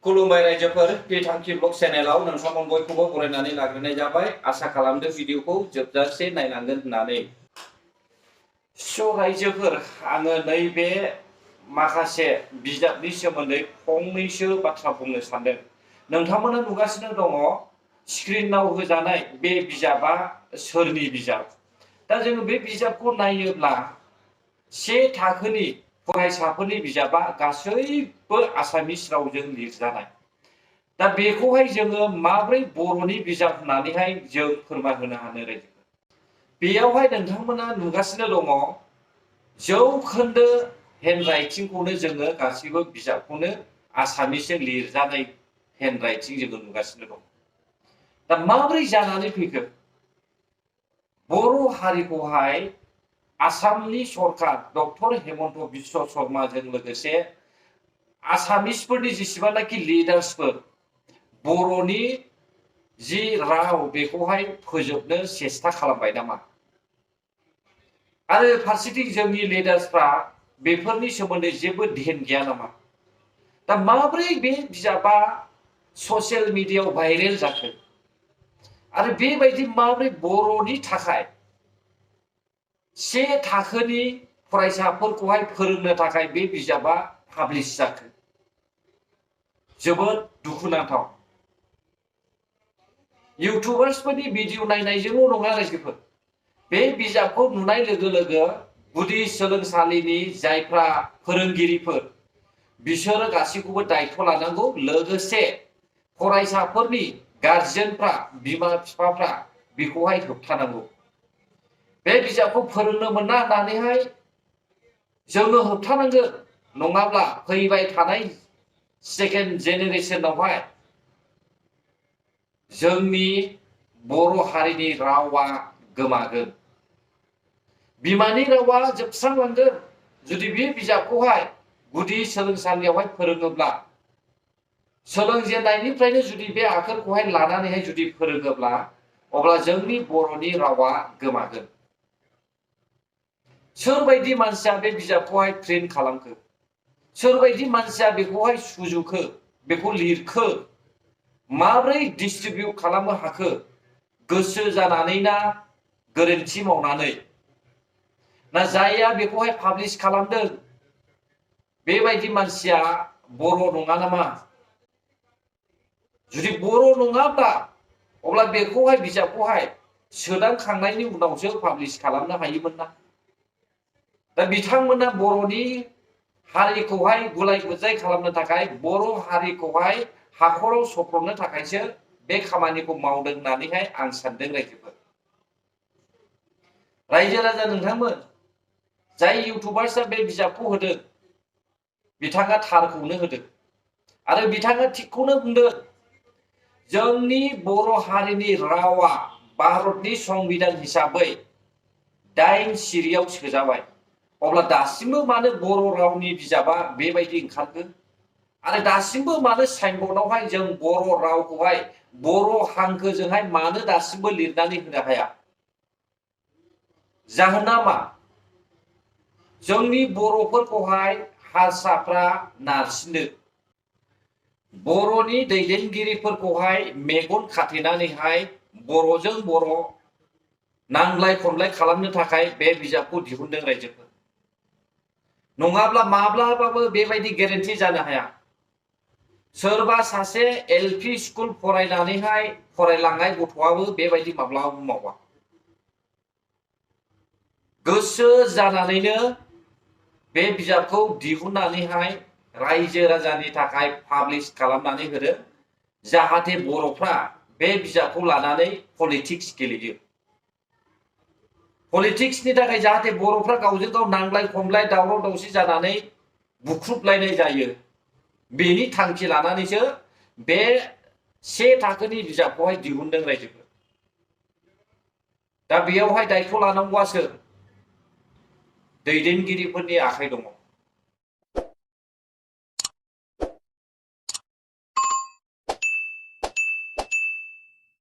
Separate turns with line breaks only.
खुलुमबाय रायजोफोर बे थांखि ब्लग चेनेलाव नोंथांमोन बयखौबो बरायनानै लाग्रोनाय जाबाय आसा खालामदों भिडिअखौ जोबजासे नायलांगोन होननानै स' रायजोफोर आङो नैबे माखासे बिजाबनि सोमोन्दै फंनैसो बाथ्रा बुंनो सानदों नोंथांमोना नुगासिनो दङ स्क्रिनाव होजानाय बे बिजाबा सोरनि बिजाब दा जोङो बे बिजाबखौ नायोब्ला से थाखोनि फरायसाफोरनि बिजाबा गासैबो आसामिस रावजों लिरजानाय दा बेखौहाय जोङो माब्रै बर'नि बिजाब होननानैहाय जों फोरमायहोनो हानो रायजो बेयावहाय नोंथांमोना नुगासिनो दङ जौखोन्दो हेन्डराइटिंखौनो जोङो गासैबो बिजाबखौनो आसामिसजों लिरजानाय हेन्डराइटिं जोङो नुगासिनो दं दा माब्रै जानानै फैखो बर' हारिखौहाय आसामनि सरकार डक्टर हेमन्त बिश्व शर्माजों लोगोसे आसामिसफोरनि जेसेबांनाखि लिडार्सफोर बर'नि जि राव बेखौहाय फोजोबनो सेस्था खालामबाय नामा आरो फारसेथिं जोंनि लिडार्सफ्रा बेफोरनि सोमोन्दै जेबो ध्यान गैया नामा दा माब्रै बे बिजाबा ससियेल मिडियायाव भाइरेल जाखो आरो बेबायदि माब्रै बर'नि थाखाय से थाखोनि फरायसाफोरखौहाय फोरोंनो थाखाय बे बिजाबा पाब्लिश जाखो जोबोद दुखुनांथाव इउटुबार्सफोरनि भिडिअ नायनायजोंल' नङा रायजोफोर बे बिजाबखौ नुनाय लोगो लोगो गुदि सोलोंसालिनि जायफ्रा फोरोंगिरिफोर बिसोरो गासैखौबो दायथ' लानांगौ लोगोसे फरायसाफोरनि गार्जियनफ्रा बिमा बिफाफ्रा बेखौहाय होबथानांगौ बे बिजाबखौ फोरोंनो मोना होननानैहाय जोङो होबथानांगोन नङाब्ला फैबाय थानाय सेकेन्ड जेनेरेसनावहाय जोंनि बर' हारिनि रावा गोमागोन बिमानि रावा जोबस्रांलांगोन जुदि बे बिजाबखौहाय गुदि सोलोंसालियावहाय फोरोङोब्ला सोलोंजेननायनिफ्रायनो जुदि बे आखरखौहाय लानानैहाय जुदि फोरोङोब्ला अब्ला जोंनि बर'नि रावा गोमागोन सोरबायदि मानसिया बे बिजाबखौहाय प्रिन्ट खालामखो सोरबायदि मानसिया बेखौहाय सुजुखो बेखौ लिरखो माब्रै डिस्ट्रिबिउट खालामनो हाखो गोसो जानानै ना गोरोन्थि मावनानै ना जायया बेखौहाय पाब्लिश खालामदों बेबायदि मानसिया बर' नङा नामा जुदि बर' नङाब्ला अब्ला बेखौहाय बिजाबखौहाय सोदांखांनायनि उनावसो पाब्लिश खालामनो हायोमोन ना दा बिथांमोना बर'नि हारिखौहाय गुलाय गुजाय खालामनो थाखाय बर' हारिखौहाय हाखराव सफ्लंनो थाखायसो बे खामानिखौ मावदों होननानैहाय आं सानदों रायजोफोर रायजो राजा नोंथांमोन जाय इउटुबार्सआ बे बिजाबखौ होदों बिथाङा थारखौनो होदों आरो बिथाङा थिगखौनो बुंदों जोंनि बर' हारिनि रावा भारतनि संबिधान हिसाबै 8 सिरियाव सोजाबाय अब्ला दासिमबो मानो बर' रावनि बिजाबा बेबायदि ओंखारखो आरो दासिमबो मानो साइनबर्डआवहाय जों बर' रावखौहाय बर' हांखोजोंहाय मानो दासिमबो लिरनानै होनो हाया जाहोना मा जोंनि बर'फोरखौहाय हारसाफ्रा नारसिनो बर'नि दैदेनगिरिफोरखौहाय मेगन खाथेनानैहाय बर'जों बर' नांलाय खमलाय खालामनो थाखाय बे बिजाबखौ दिहुनदों रायजोफोर नङाब्ला माब्लाबाबो बेबायदि गेरेन्टि जानो हाया सोरबा सासे एलपि स्कुल फरायनानैहाय फरायलांनाय गथ'आबो बेबायदि माब्लाबाबो मावा गोसो जानानैनो बे बिजाबखौ दिहुननानैहाय रायजो राजानि थाखाय पाब्लिश खालामनानै होदों जाहाथे बर'फ्रा बे बिजाबखौ लानानै पलिटिक्स गेलेयो पलिटिक्सनि थाखाय जाहाथे बर'फ्रा गावजों गाव नांलाय खमलाय दावराव दावसि जानानै बुख्रुबलायनाय जायो बेनि थांखि लानानैसो बे से थाखोनि बिजाबखौहाय दिहुनदों रायजोफोर दा बेयावहाय दायथ' लानांगौआ सोर दैदेनगिरिफोरनि आखाइ दङ